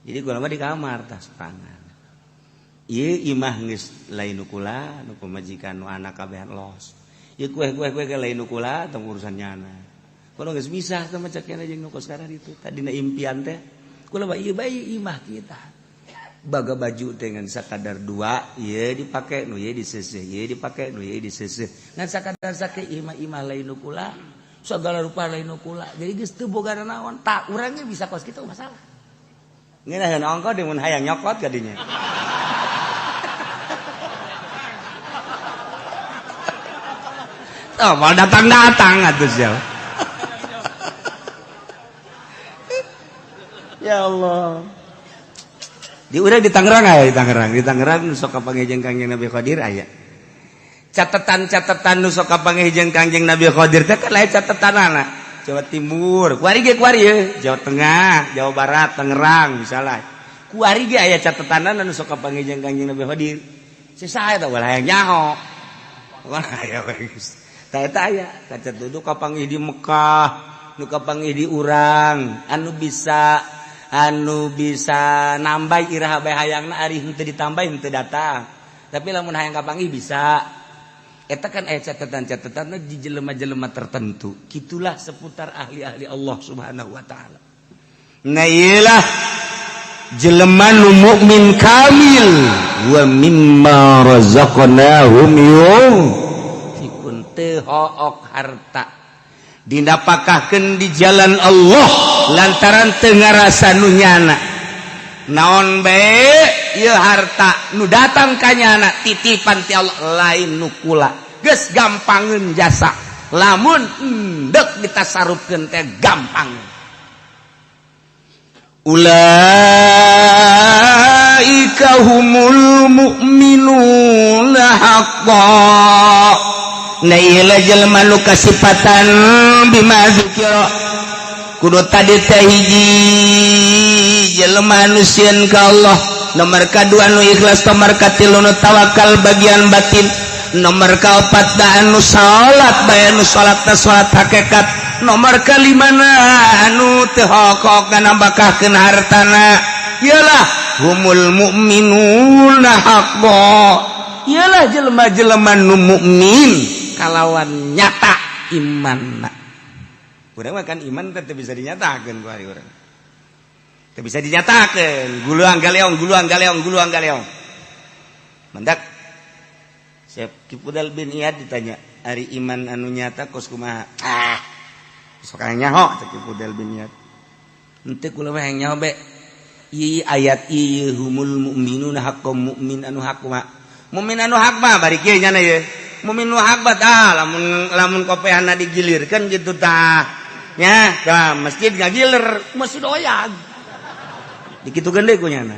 Jadi kula mah di kamar tah sorangan. Ieu imah geus lain nu kula, nu pamajikan nu anak kabehan los. Ieu kue-kue kue lain nu kula tong urusan nyana. Kula geus misah sama cek nyana jeung nu kos sekarang itu. Tadina impian teh kula mah ieu bae imah kita. Baga baju dengan sakadar 2 ieu dipake nu ieu diseseh, ieu dipake nu ieu diseseh. Ngan sakadar sake imah-imah lain nu kula, segala rupa lain nu kula. Jadi geus teu boga naon, tak urangnya bisa kos kitu masalah. Ngeunaheun ongko deui mun hayang nyokot ka dinya. Oh, mau datang-datang atuh sia. Ya Allah. Di urang di Tangerang aya, di Tangerang, di Tangerang nu sok kapanggih jeung Kangjeng Nabi Khadir aya. Catatan-catatan nu sok kapanggih jeung Kangjeng Nabi Khadir teh kan lain catatanana. Jawa Timur, kuari ge kuari ye, Jawa Tengah, Jawa Barat, Tangerang misalnya. Kuari ge aya catatanana nu sok kapanggih jeung Kangjeng Nabi Khadir. Sisa eta ulah hayang nyaho. Wah, aya geus. Tah eta aya, kacat duduk kapanggih di Mekah, nu kapanggih di urang, anu bisa nambah iraha bae hayangna ari henteu ditambah henteu datang. Tapi lamun hayang kapanggih bisa. Eta kan aya catatan-catatanna di jelema-jelema tertentu. Kitulah seputar ahli-ahli Allah Subhanahu wa taala. Nah iyalah jelema nu mukmin kamil wa mimma razaqnahum yunfikun, teu hook harta dinapakahkeun di jalan Allah lantaran teu ngarasa nu nyana. Naon bae ieu harta nu datang ka nyana titipan ti Allah lain nu kula. Geus gampangeun jasa. Lamun endek ditasarufkeun teh gampang. Ulaika humul mu'minuna haqqan. Nah ieu jelema nu kasipatan bima dzikira. Kudu tadi teh hiji jelema nu sieun ka Allah, nomor kadua nu ikhlas, nomor katilu nu tawakal bagian batin, nomor kaopat da anu salat bae anu salat teh salat hakikat, nomor kalimana anu teu hokok nambahkeun hartana. Iyalah humul mu'minuna haqqan. Iyalah jelema-jelema nu mukmin kalawan nyata imanna. Urang mah kan iman teh bisa dinyatakeun ku ari urang. Teu bisa dinyatakeun, guluang galeong guluang galeong guluang galeong. Mendak Syekh Kipudal bin Iyad ditanya, ari iman anu nyata kos kumaha? Ah, sok nyaho cek Kipudal bin Iyad. Henteu kula mah hayang nyaho be. Ieu ayat ieu humul mu'minuna haqqan, mukmin anu hak mah. Mukmin anu hak mah bari kieu nyana ieu. Mukmin nu hak mah tah lamun lamun kopehana digilirkeun kitu tah. Nya, ka masjid ngagiler, masjid oyag. Dikitukeun deui ku nyana.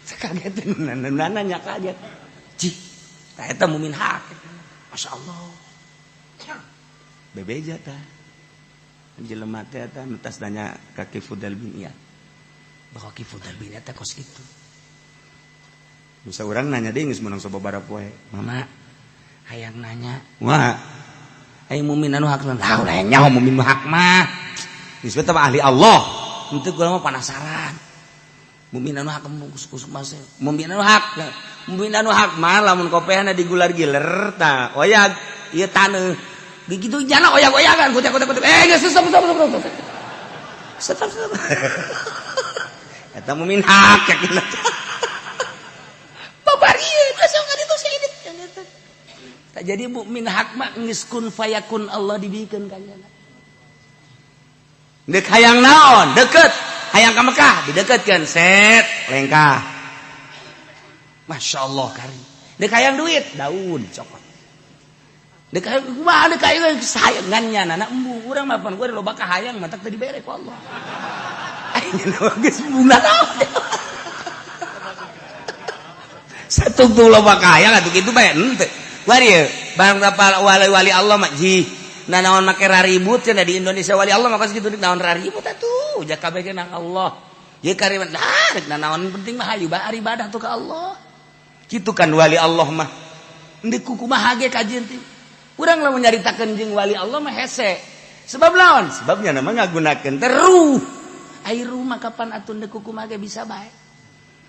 Kaget nanya kaget. Cih, tah eta mukmin hak. Masya Allah. Bebeja tah. Jelema teh eta nu tas nanya ka Ki Fudal bin Iyad. Bahwa Ki Fudal bin Iyad teh kos kitu. Bisa urang nanya deui geus meunang sababaraha poe. Mama, hayang nanya. Wah. Ai mukmin anu hak lah ulah nyaho mukmin hak mah. Geus mah ahli Allah. Henteu gua mah penasaran. Mukmin anu hak kusuk mase. Mukmin anu hak. Mukmin anu hak mah lamun kopehna digular-giler tah oyag ieu taneuh. Begitu jana oyag-oyagan kutek-kutek. Eh geus stop stop stop stop. Stop stop. Eta mukmin hak yakin. Babarieun asa ngaditu si edit. Tak jadi mukmin hak mah geus kun fayakun Allah dibikeun ka nyana. Deuk hayang naon? Deket. Hayang ka Mekah dideketkeun set lengkah. Masya Allah kari. Dek hayang duit daun cokot. Dek hayang kumaha dek hayang sayangannya nana embu urang mah pan gua loba kahayang matak teu dibere ku Allah. Aing geus bunga naon. Satungtung loba kahayang atuh kitu bae henteu. Wari ye barang wali-wali Allah mah jih nanaon make raribut cenah di Indonesia wali Allah mah kos kitu naon raribut atuh ja kabeh ge nang Allah. Ye kariman nah rek nanaon penting mah hayu bae ibadah tuh ka Allah. Kitu kan wali Allah mah. Endek kumaha ge kajian teh. Urang lamun nyaritakeun jeung wali Allah mah hese. Sebab laon? Sebabnya nama ngagunakeun teh ruh. Ai ruh mah kapan atuh endek kumaha ge bisa bae.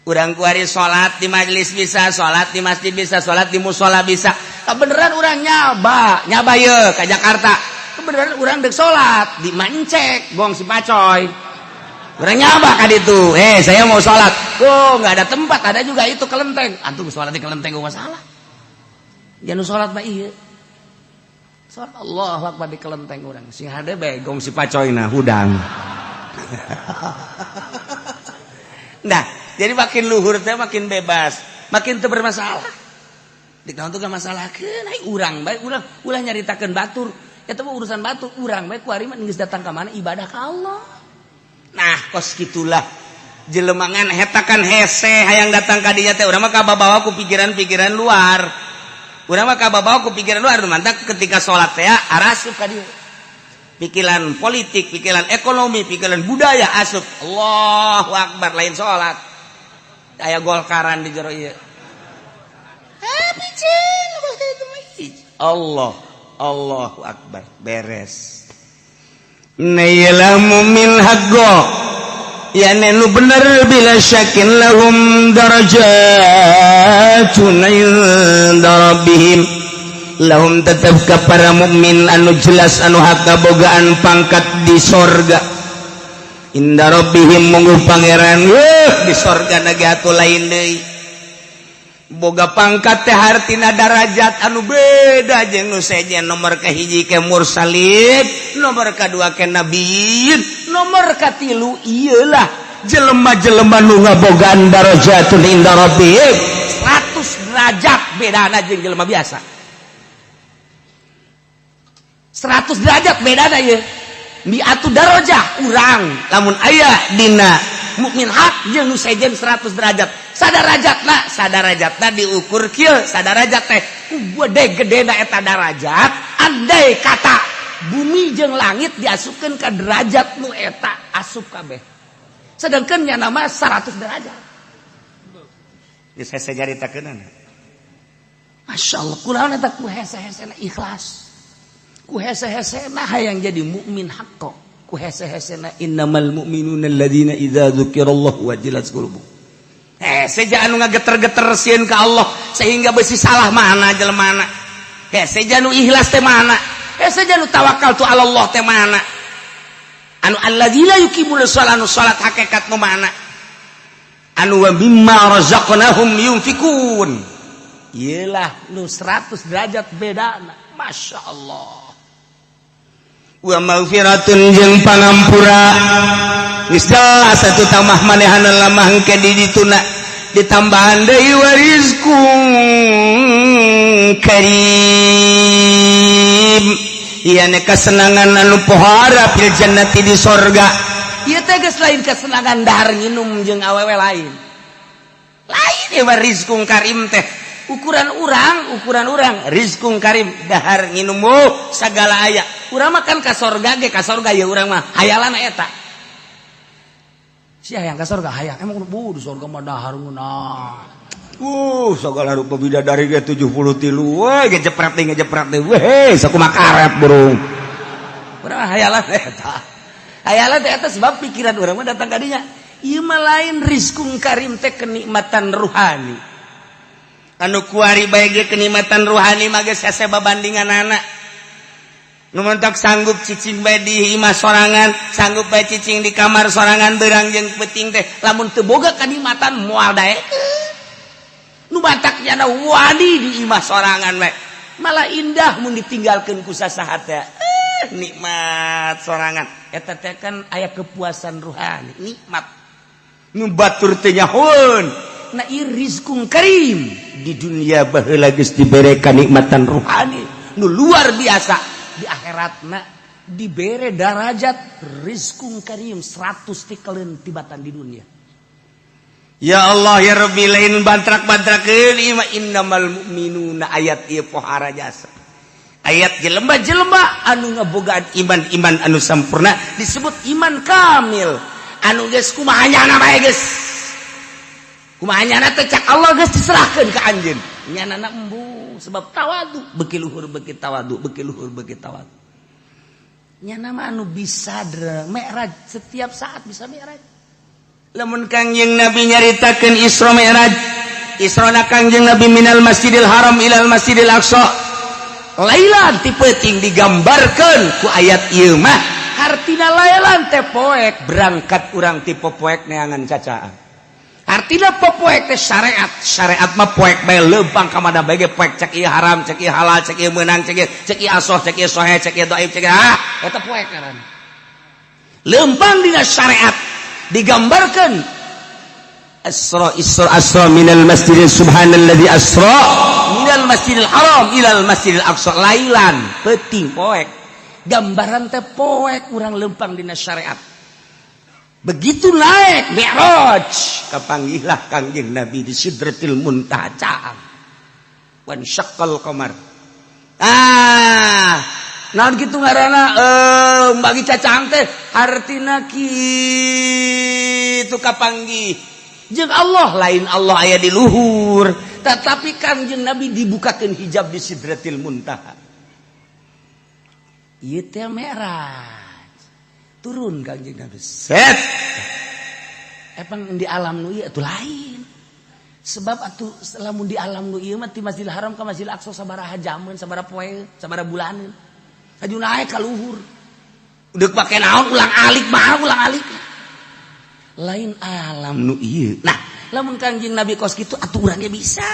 Urang kuari salat di majelis bisa, salat di masjid bisa, salat di musola bisa. Kebeneran urang nyaba, nyaba ye ka Jakarta. Kebeneran urang dek salat di Mancek, gong si Pacoy. Urang nyaba ka ditu. Saya mau salat. Oh, enggak ada tempat, ada juga itu kelenteng. Antum salat di kelenteng gua masalah. Jangan salat mah ieu. Salat Allahu Akbar di kelenteng urang. Sing hade bae gong si Pacoyna hudang. Nah, jadi makin luhur teh makin bebas, makin teu bermasalah. Di naon tuh masalahkeun ai urang bae urang ulah nyaritakeun batur. Eta mah urusan batur, urang bae kuari mah geus datang ka mana ibadah ka Allah. Nah, kos kitulah jelemangan hetakan hese hayang datang ka dinya teh urang mah kababawa ku pikiran-pikiran luar. Urang mah kababawa ku pikiran luar mantak ketika salat teh arasup ka dieu. Pikiran politik, pikiran ekonomi, pikiran budaya asup. Allahu akbar lain salat. Aya golkaran di jero ieu. Allah, Allahu akbar beres. Nailamu min haqqo ya nu bener bila syakin lahum darajatun inda rabbihim. Lahum tetep ka para mukmin anu jelas anu hak kabogaan pangkat di sorga. Inda rabbihim mungguh pangeran di sorga nage atuh lain deui. Boga pangkat teh hartina darajat anu beda jeung nu sejen nomor kahiji ke mursalin, nomor kadua ke nabiyin, nomor katilu ieulah jelema-jelema nu ngabogaan darajatun inda rabbihim. 100 derajat bedana jeung jelema biasa. 100 derajat bedana ieu. Mi'atu darajah urang lamun aya dina mukmin hak jeung nu sejen 100 derajat. Sadarajatna, sadarajatna diukur kieu, sadarajat teh ku gede gedena eta darajat, andai kata bumi jeung langit diasupkeun ka derajat nu eta asup kabeh. Sedangkan nya nama 100 derajat. Geus hese nyaritakeunana. Masyaallah, kulaon eta ku hese-hesena ikhlas. Ku hese-hesena hayang jadi mukmin haqqo. Ku hese-hesena innamal mu'minuna alladzina idza dzukirallahu wajilat qulubuhum. Seja anu ngageter-geter sieun ka Allah sehingga besi salah mana jelemana. Seja nu ikhlas teh mana. Seja nu tawakal tu Allah teh mana. Anu alladzina yuqimuna shalat anu salat hakikat nu mana. Anu wa mimma razaqnahum yunfikun. Iyalah nu 100 derajat bedana. Masya Allah. Wa maghfiratun jeung pangampura. Geus jelas atuh tamah manehana lamah engke di dituna ditambahan deui wa rizqun karim. Ieu ne kasenangan anu pohara fil jannati di sorga. Ieu teh geus lain kasenangan dahar nginum jeung awewe lain. Lain ieu mah rizkun karim teh. Ukuran urang rizkun karim dahar nginum segala aya. Urang mah kan ka sorga ge ka sorga ya urang mah hayalana eta. Sia hayang ka sorga hayang. Emang bu di sorga mah dahar ngeunah. Segala rupa bidadari ge 73. Woi ngejepret deui. Weh, sakumaha karet burung. Urang hayalan eta. Hayalan teh eta sebab pikiran urang mah datang ka dinya. Ieu mah lain rizkun karim teh kenikmatan ruhani. Anu kuari bae ge kenikmatan ruhani mah geus hese babandinganana. Nu mentok sanggup cicing bae di imah sorangan, sanggup bae cicing di kamar sorangan beurang jeung peuting teh lamun teu boga kenikmatan moal daekeun. Nu batak nyana wadi di imah sorangan bae. Malah indah mun ditinggalkeun ku sasaha teh. Nikmat sorangan. Eta teh kan aya kepuasan ruhani, nikmat. Nu batur teh nyahoeun. Nah ieu rizkun karim di dunia baheula geus dibere kanikmatan ruhani nu luar biasa, di akhiratna dibere darajat rizkun karim 100 tikeleun tibatan di dunia. Ya Allah ya Rabbi lain bantrak-bantrakeun ieu mah innamal mu'minuna ayat ieu pohara jasa. Ayat jelema-jelema anu ngabogaan iman-iman anu sampurna disebut iman kamil. Anu geus kumaha nyana bae geus. Kumaha nyana teh cak Allah geus diserahkeun ka anjeun. Nyanana embung sebab tawadu, beuki luhur beuki tawadu, beuki luhur beuki tawadu. Nyana mah anu bisa mi'raj setiap saat bisa mi'raj. Lamun Kangjeng Nabi nyaritakeun Isra Mi'raj, Isra na Kangjeng Nabi minal Masjidil Haram ilal Masjidil Aqsa. Lailan ti peuting digambarkeun ku ayat ieu mah hartina lailan teh poek berangkat urang ti poek neangan cacaan. Artina poek teh syariat, syariat mah poek bae leumpang ka mana bae ge poek cek ieu haram, cek ieu halal, cek ieu meunang, cek ieu asoh, cek ieu sohe, cek ieu dhaif, cek ieu ah eta poek ngaranna. Leumpang dina syariat digambarkan Asra Isra Asra minal masjidil subhanalladzi asra minal masjidil haram ilal masjidil aqsa lailan peuting poek gambaran teh poek urang leumpang dina syariat. Begitu naik Mi'raj kapanggihlah Kangjeng Nabi di Sidratil Muntaha wan syaqqal qamar. Ah naon kitu ngaranna bagi cacang teh hartina kitu kapanggih jeung Allah lain Allah aya di luhur tetapi Kangjeng Nabi dibukakeun hijab di Sidratil Muntaha. Ieu teh Mi'raj turun Kangjeng Nabi set epang di alam nu ieu atuh lain sebab atuh lamun di alam nu ieu mah ti Masjidil Haram ka Masjidil Aqsa sabaraha jameun sabaraha poe sabaraha bulaneun aju naik ka luhur deuk pake naon ulang alik mah ulang alik lain alam nu ieu. Nah lamun Kangjeng Nabi kos kitu atuh urang ge bisa.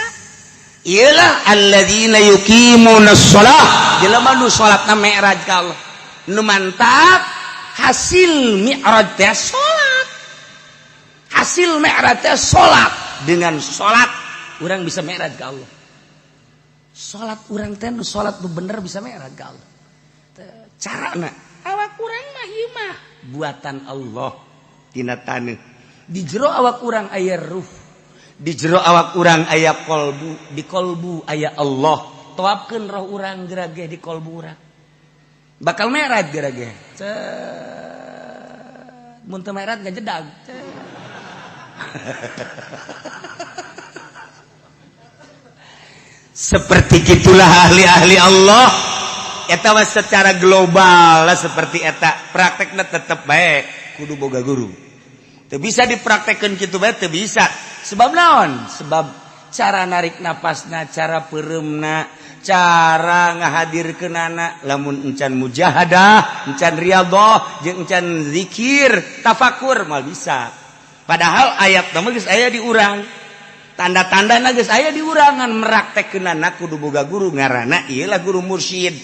Iyalah alladzina yuqimuna shalah jelema nu salatna mi'raj ka Allah nu mantap hasil mi'raj teh salat, hasil mi'raj teh salat. Dengan salat urang bisa mi'raj ka Allah. Salat urang teh nu salat nu bener bisa mi'raj ka Allah. Carana awak urang mah ieu mah buatan Allah tina taneuh. Di jero awak urang aya ruh, di jero awak urang aya kolbu, di kolbu aya Allah. Toapkeun roh urang gerage di kolbu urang. Bakal mi'raj gerage. Mun teu mi'raj ngajedag. Seperti gitulah ahli-ahli Allah. Eta mah secara global lah seperti eta. Praktekna tetep bae kudu boga guru. Teu bisa dipraktekkeun kitu bae teu bisa. Sebab naon? Sebab cara narik napasna, cara peureumna, cara ngahadirkeunana lamun encan mujahadah, encan riyadhah, jeung encan zikir, tafakur mal bisa. Padahal ayat mah geus aya di urang. Tanda-tandana geus aya di urangan meraktekkeunana kudu boga guru ngaranna ieu lah guru mursyid.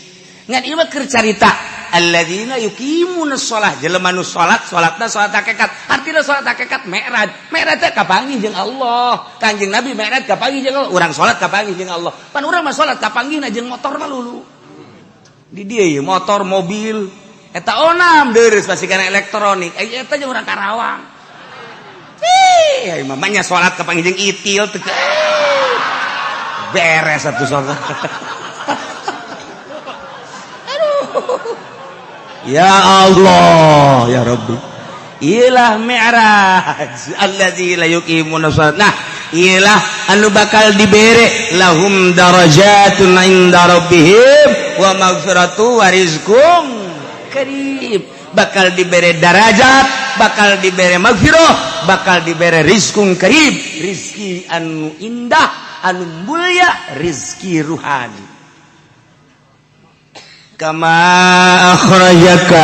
Ngan ieu mah keur carita alladzina yuqimuna shalah jelema nu salat salatna salat hakikat. Artina salat hakikat mi'raj. Mi'raj teh kapanggih jeung Allah. Kangjeng Nabi mi'raj kapanggih jeung Allah. Urang salat kapanggih jeung Allah. Pan urang mah salat kapanggihna jeung motor mah lulu. Di dieu ieu motor mobil eta onam deureuss pasti kana elektronik. Eta jeung urang Karawang. Mamanya salat kapanggih jeung itil teu beres satu salat. Aduh, ya Allah, ya Rabbi. Ilah mi'raj allazi la yuqimuna shalat. Nah, ilah anu bakal dibere lahum darajatun inda rabbihim wa maghfiratu wa rizqum karim. Bakal dibere darajat, bakal dibere maghfirah, bakal dibere rizqun karim, rizki anu indah, anu mulia, rizki ruhani. Kama akhrajaka,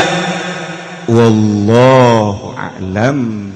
wallahu a'lam.